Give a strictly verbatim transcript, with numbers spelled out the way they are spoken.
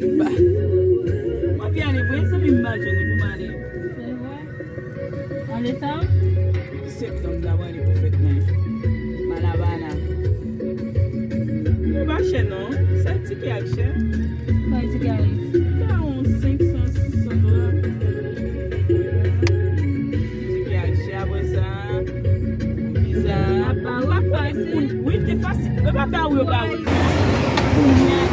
M ap ale vre, zanmi m, m al jwenn li pou m ale. Se vre? Ale sa? Septanm, m ta prale pou fèt mwen. M al Havana. Yo pa chè non, sèl tikè a k chè. Kòman tikè a ye? Yon senk san, sis san dola. Tikè a k chè, apre sa, viza. Ap ba ou fasil. Wi, te fasil. Yo pa ba ou, yo ba ou. Kounye a,